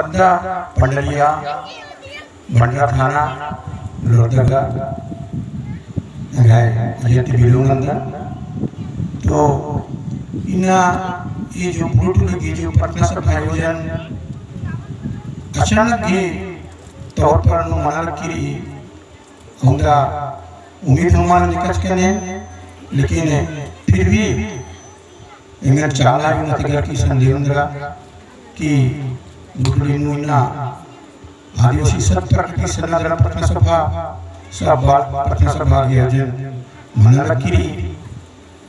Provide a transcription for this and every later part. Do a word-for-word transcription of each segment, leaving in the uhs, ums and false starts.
पद्दा पंडरिया, बंडरा थाना, लोहरदगा, एंग्है अय्या ती belong नंदन। तो इन्ना ये जो बुढ़ू टोली की जो प्रार्थना सभा आयोजन अचानक ही तौर पर नू मना लगी रई, उंदा उम्मीद हूँ मल नंजकन, लेकिन फिर भी एंगन चाला एंगन तिगर की संदेह उन्दरा कि बुढ़ू टोली नू इन्ना आदिवासी सत प्रकृति सरना धर्म प्रार्थना सभा, सब बाल प्रार्थना सभा आयोजन मना लगी रई।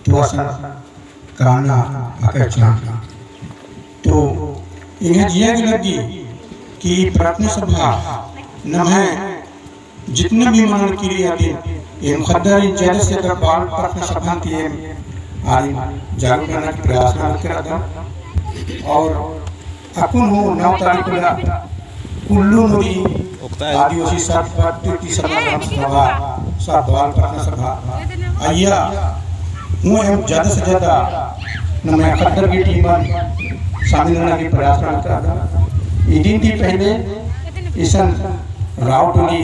तो असन काना अकय चान। तो एंग्है जिया गे लग्गी कि प्रार्थना सभा नम्है जितने भी मना लगी रई अदिन, एम ख़द्दर ज्यादा से ज्यादा बाल प्रार्थना सभा ती एम आरिन जागरूक नना की प्रयास नना करदम। और अक्कुन हूँ नौ तारीख ला कुल्लू नू रई आदिवासी सत प्रकृति सरना धर्म सभा, सब बाल प्रार्थना सभा। अय्या हूँ एम ज्यादा से ज्यादा नम्है ख़द्दर की टीमन शामिल नना की प्रयास नना करदम। इदिन ती पहले इसन राव टोली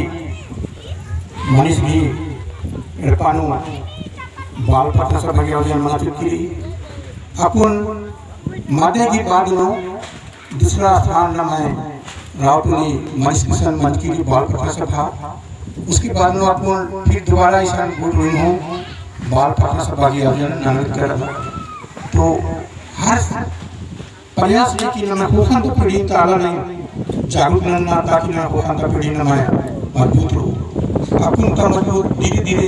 मनीष गही एड़पा नू बाल प्रार्थना सभा गे आयोजन मना चुकी रई। अक्कुन मदे गही बाद नू दूसरा स्थान नम्है राव टोली मनीष किशन मंजकी रई बाल प्रार्थना सभा। उसके बाद नू अक्कुन फिर दोबारा इसन बुढ़ू टोली नू बाल प्रार्थना सभा गे आयोजन नना लगदम। तो हर प्रयास रई कि नम्है ख़ोख़ा ता पीढ़ी ता आलारिन जागरूक नन्ना, ताकि नम्है ख़ोख़ा ता पीढ़ी नम्है मजबूत रओ। अक्कुन ता मजबूत धीरे धीरे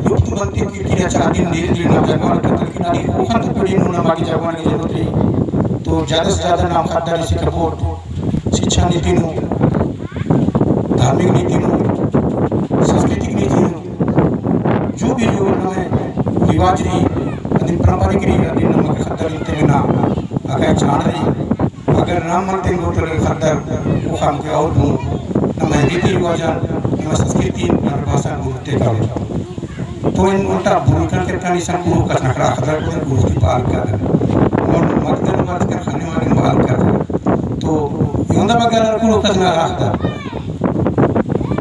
लुप्त मनते की, की अच्छा दिन धीरे धीरे नाम जगवान करते, लेकिन अदी ख़ोख़ा ता पीढ़ी नू नाम आगे जगवान की जरूरत रई। तो ज्यादा से ज्यादा नाम ख़द्दर इसी कपोत शिक्षा नीति नू, धार्मिक नीति नू, सांस्कृतिक नीति नू, जो भी जो नम्है रिवाज रई, अदिन पारंपरिक रई, अदिन नमक ख़द्दर इन्ते मेना अकय चान रई। अगर नाम मनते हो तो ख़द्दर ख़ोख़ा गे और हूँ नम्है रीति रिवाजन, नम्है संस्कृति, नम्है भाषा भुलते कालो। तो एन ओन्टा भूमिका के तानी सन कुँड़ुख़ कछनखरआ ख़द्दर, कुँड़ुख़ ती बाल करदन। और मकदन मत कर खाने वाले बाल करदन। तो योंदा बगल कुँड़ुख़ कछनखरआ ख़द्दर।